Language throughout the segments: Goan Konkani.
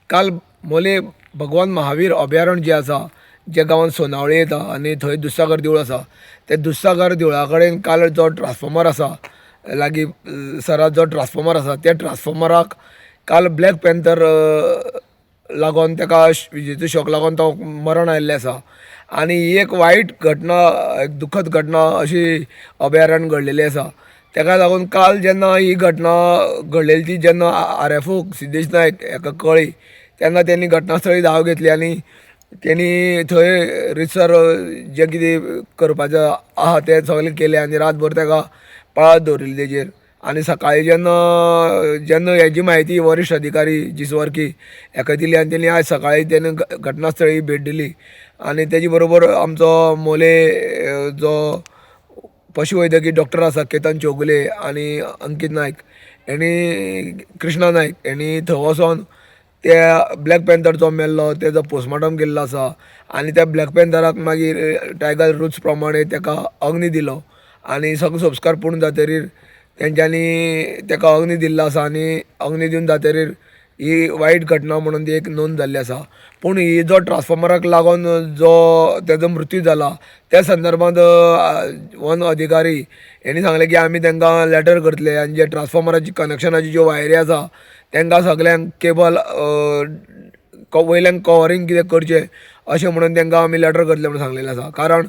काल मोले भगवान महावीर अभयारण्य जें आसा, जे गांवांत सोनावळी येता आनी थंय दुधसागर देवूळ आसा, ते दुधसागर देवळा कडेन काल जो ट्रान्सफॉर्मर आसा, लागीं सरा जो ट्रान्सफॉर्मर आसा त्या ट्रान्सफॉर्मराक काल ब्लॅक पँथर लागोन ताका विजेचो शॉक लागोन तो मरण आयिल्लें आसा. आनी ही एक वायट घटना, एक दुखद घटना अशी अभयारण्य घडलेली आसा. ताका लागून काल जेन्ना ही घटना घडलेली ती जेन्ना RFO Siddhesh Naik हाका कळ्ळी तेन्ना तेणी घटनास्थळी धांव घेतली आनी तेणी थंय रितसर जें कितें करपाचें आहा तें सगळें केलें आनी रातभर ताका पाळत दवरिल्ली तेजेर. आनी सकाळीं जेन्ना जेन्ना हेजी म्हायती वरिश्ठ अधिकारी जिस वर्की हाका दिली आनी तेणी आयज सकाळीं तेणी घटनास्थळी भेट दिली आनी तेजे बरोबर आमचो मोले जो पशुवैद्यकी डॉक्टर आसा केतन चौगुले आनी अंकीत नायक हेणी, कृष्णा नायक हेणी थंय वचोन त्या ब्लॅक पँथर जो मेल्लो तेजो पोस्टमॉर्टम केल्लो आसा आनी त्या ब्लॅक पँथराक मागीर टायगर रुल्स प्रमाणे ताका अग्नी दिलो आनी सगळे संस्कार पूर्ण जातरीर तेंच्यांनी ताका अग्नी दिल्लो आसा आनी अग्नी दिवन जातरीर ही वायट घटना म्हणून ती एक नोंद जाल्ली आसा. पूण ही जो ट्रान्सफॉर्मराक लागून जो तेजो मृत्यू जाला त्या संदर्भात वन अधिकारी हेणी सांगलें की आमी तांकां लेटर करतले आनी जे ट्रान्सफॉर्मराची कनेक्शनाची ज्यो वायरी आसा तांकां सगल्यांक केबल वयल्यान कवरींग कितें करचें अशें म्हणून तांकां आमी लेटर करतले म्हणून सांगलेलें आसा. कारण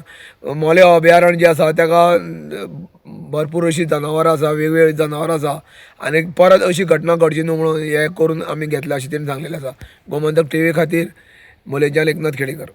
मोलें अभयारण्य जें आसा ताका भरपूर अशीं जनावरां आसा, वेगवेगळीं जनावरां आसा आनी परत अशी घटना घडची न्हू म्हणून हें करून आमी घेतलें अशें तेणी सांगलेलें आसा. गोमंतक टीव्ही खातीर मोलेच्यान एकनाथ खेडेकर.